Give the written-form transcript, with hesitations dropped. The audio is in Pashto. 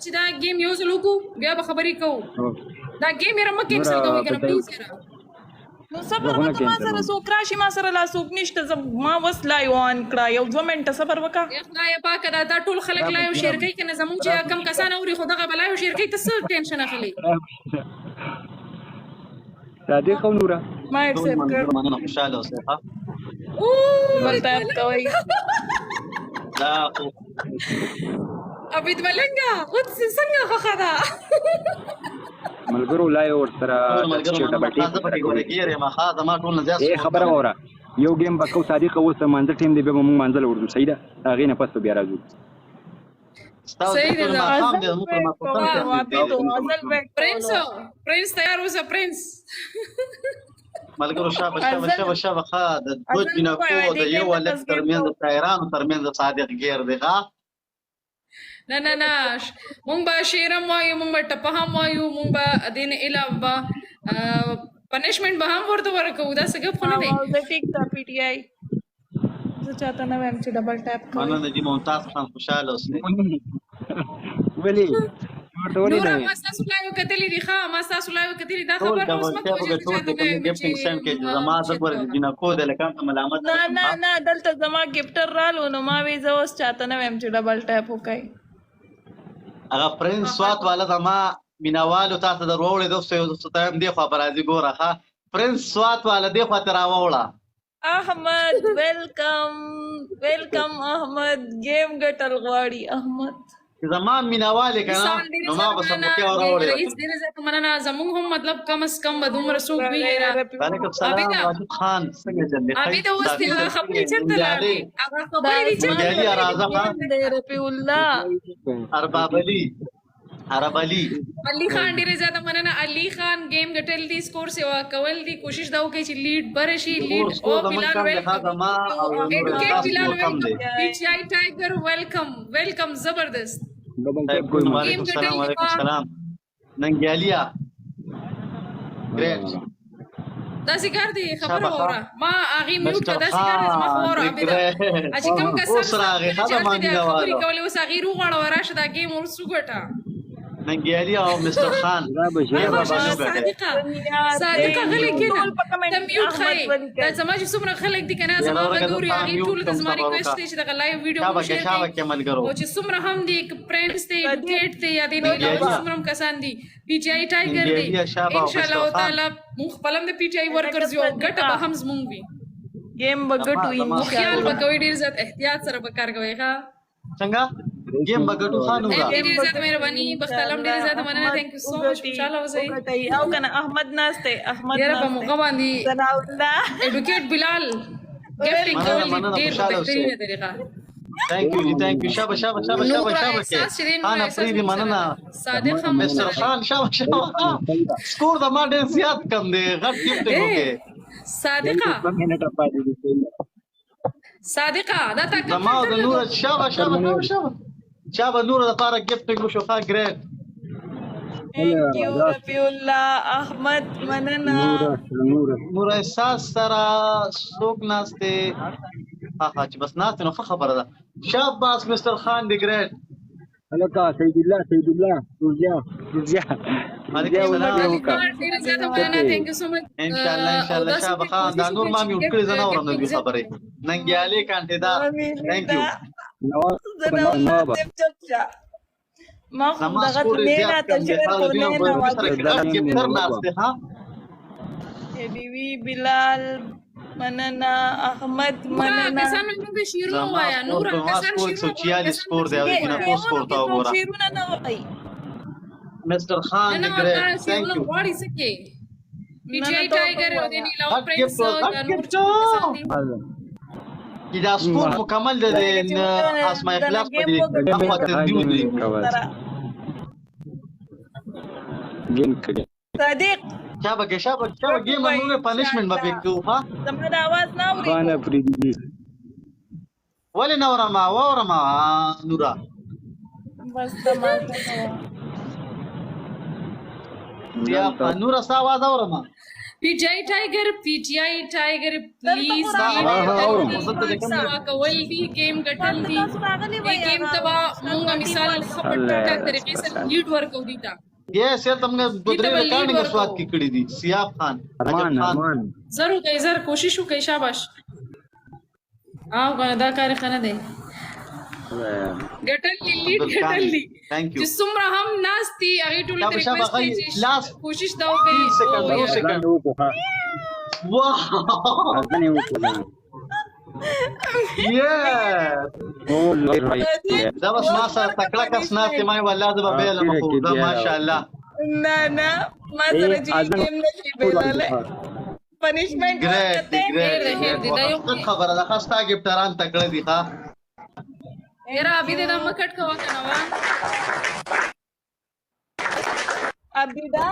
چې دا game یو ځل وکړو، بیا به خبرې کوو. دا game یې مه cancel کوئ کنه، please یاره. نو صبر وکړه، ما سره څوک راشي، ما سره لا څوک نشته. زه ما وس live on کړه، یو دوه منټه صبر وکړه. یا خدای پاک، دا ټول خلک live share کوي کنه. زمونږ چې کم کسان اوري، خو دغه به live share کوي، ته څه tension اخلي؟ صادق او نورا. ما accept کړ. مننه، خوشاله اوسئ. ها. او. ورته کوي. دا خو عبید ملنګا، اوس څنګه خوښه ده؟ ملګرو، live ورسره. ټول ملګرو چې مننه. double ښه، زه tap پکې ګوره ګیر یم. ښه، زما ټول نه زیات ای score خبره کم دی. وره، یو game به کو صادق، اوس مانځه ټیم دی، بیا به موږ مانځل ورځو. صحیح ده؟ هغې نه پس به بیا راځو. ستاسو صحیح ده. ټول دا. ماښام دی، زموږ پر ماخوستن ټیم دی. پرنس، پرنس، تیار اوسه پرنس. ملګرو، شابه شابه شابه شابه. ښه، د دوه جنکو د یو هلک ترمنځ، د شاعرانو ترمنځ صادق ګیر دی. ښه. نه نه نه، مونږ به شعر هم وایو، مونږ به ټپه هم وایو، مونږ به دین علاوه به punishment به هم ورته ورکوو. دا څه ګپ خو نه دی. زه ټیک تا پی ټی آی، زه چاته نه وایم چې double tap کوي. مننه جی ممتاز خان، خوشاله اوسئ. ولې ورته ولې نور نه؟ ما ستاسو live کتلې دي. ښه، ما ستاسو live کتلې، دا ټول خبر اوس double مه tap کوئ وکړه، چې ټول چاته د کوم وایم gifting چې send کې چې زما زه ګوره د جنکو د لکان ته ملامت نه نه نه نه، دلته زما gifter رالو، نو ما وی زه اوس چاته نه وایم چې double tap وکړي. هغه پرنس سوات والا زما مینوالو تاسو دروړې، دوستو، یو دوستو ته هم دی خو پر راځي. ګوره، ښه، پرنس سوات والا دی خو ته راوړه. احمد، welcome، welcome احمد. game ګټل غواړي احمد. چې زما مینوالې کنه، وصال، ډېر نو ما به زیاته سموکه مننه. وراوړې. رئیس، ډېر زیاته مننه. زمونږ هم مطلب کم از کم به دومره څوک وي یاره. وعلیکم سلام. عابده. راشد خان، څنګه چل دی؟ عابده، اوس دې هغه خبرې چېرته لاړې؟ هغه خبرې دې چېرته؟ ننګیالي، راځه. ښه. دی رفیع الله. ارباب علي، عرب علي. علي خان، ډېر زیاته مننه. علي خان، game ګټل دي، score سیوا کول دي. کوشش دا وکړي چې lead بر شي، lead. Score او زموږ بلال، کم دی، ښه، welcome. زما او نور ایڈوکیټ احساس بلال، score کم دی. Welcome. پی ټی آی ټایګر، welcome، welcome، زبردست. double tap کوئ. وعلیکم game سلام. ګټل وعلیکم دي. سلام ننګیالیا، great. داسې کار دی، خبره شابه. وره، ما هغې mute mister کړه. داسې کار دی، زما خو وره. خان. عابده، چې کوم کسان اوس راغی، ښه، چې زما هلته دې خبرې مینه والو. کولې، اوس هغې روغواړه، وراشه دا game اوس وګټه. ننګیالي او mister خان، دا به game شابه. به باندې وګټي. صادقه، صادقه، غلی کېنه، ټول په comment ته mute احمد ښایې. ولیکئ. دا زما چې څومره خلک دي کنه، زما یاره ورکه، غږ اوري، زه هغې mute ټولو ته کړم، زما صبر request وکړه. دی چې دغه live video شابه هم کې share شابه کړئ کې ملګرو. او چې څومره هم دي، پرنس دی، ایډوکیټ دی، یا دې نه علاوه چې څومره هم کسان دي، پی ټی آی ټایګر دی. ننګیالي، شابه او ان شاء الله mister خان. تعالی مونږ خپل هم د پی ټی آی workers یو، ګټه به هم زمونږ وي. game به ګټو. زما- خو خیال انشاءالله. به کوئ، ډېر زیات احتیاط سره به کار کوئ. ښه. څنګه game به ګټو، خان؟ thank وګا you، ډېر زیاته مهرباني. بخت عالم، ډېر زیاته مننه. Thank you so much. خوشاله اوسئ. وګټئ او کنه احمد ناشته، احمد یاره، په ناشته. موقع باندې ثناء الله. ایډوکیټ بلال، gifting مننه، کول دي مننه، ډېر خوشاله اوسئ. بهترینه طریقه. Thank you جی، thank you. شابه شابه شابه شابه. نور شابه احساس چې دی، کې نور خان احساس افریدي، موږ سره مننه. ده. صادق هم موږ mister سره دی. خان، شابه شابه. Score د ما ډېر زیات کم دی، غټ gifting وکړي. صادقه. منټه پاتې دي. صادقه، دا تا کوم زما او د فلټر نور لګو؟ شابه شابه شابه شابه شابه. نور د پاره gifting وشو. ښه، great. Thank you رفیع الله، احمد، مننه. نوره، نوره. نور احساس سره څوک ناشته؟ ها ها، چې بس ناشته نو ښه خبره ده. شاباس mister خان دی، great. هلکه سید الله، سید الله، روزیا، روزیا. وعلیکم سلام. علي خان، ډېره زیاته مننه. Thank you so much. ان شاء الله، ان شاء الله. شابه خان، دا نور ما mute کړی، زه نه اورم د دوی خبرې. ننګیالي کانټیدار، thank you. نواب. ثناء الله. نواب. چپ شه، ما خو زما دغه score نه زیات نه کم دی. تشویر ښه، کو د دوی نه په نه سره کې غټ gifter ناست دی. ها. وی بلال، مننه. احمد، مننه. کسان موږ شعرونه زما وایا. score نور زما کسان score شعرونه 146 score دی او د جنکو score ته وګوره. شعرونه نه وایي. mister خان نه دی، نه، great. ورته thank شعرونه you. غواړي. څه کې پی ټی آی نه، نه، ته ټایګر او وایه. دې نه علاوه غټ پرنس gift، غټ دا نور gift. کسان دي. چې دا score مکمل دی، د اسماء اخلاص په دې اخوا تندي ودرېږي. game کړي. صادق. شابه کې شابه شابه. Game نور punishment به پکې ها. زما د आवाज نه اوري. خان افریدي. ولې نه اورم؟ واورم نورا. بس تماشا کوه. یا نورا، ستا आवाज اورم. پی ټی آی ټایګر، پی ټی آی ټایګر، پلیز. دلته خو لیډ ها، ګټل اورم. دي، سبا کول دي، گیم ګټل دي. تاسو راغلي دې وئ گیم ته به مونږ مثال ښه په الله ټیک ټاک طریقې سره لیډ ورکو دي ته. یس، چېرته موږ دوه دې ته درې به لیډ ریکارډینګ سوات ورکو. کې کړي دي. سیاب خان، عجب ارمان خان. ارمان. زر وکړئ، زر کوشش وکړئ. شاباش. او کنه دا کار ښه نه دی. ګټل دي، لیډ ګټل عبدالکانی دي. thank چې you. څومره هم ناست دي، هغې ټولو ته شابه شابه. ریکویسټ دی غي چې لاس کوشش دا وکړئ. 3 سیکنډ، او 2 یار سیکنډ. اذان وکړو، ښه. واه. اذان یې وکړو. یس. او لوی رای. دا بس ما سره تکړه کس ناست دی، ما یې والله زه به بیلم، اخره خو کې دا بیا ماشاءالله. نه نه، ما ای سره چې اذان گیم نشي بیلالی، پنشمنٹ ګریټ دی. ورکته. خیر ګریټ دی، دی. خیر ګریټ. دی، دا یو حقیقت خبره ده، ښه، ستا ګفټران تکړه دي، ښه. یاره ابي دې دا مه کټ کوه کنه وا. ابیدا.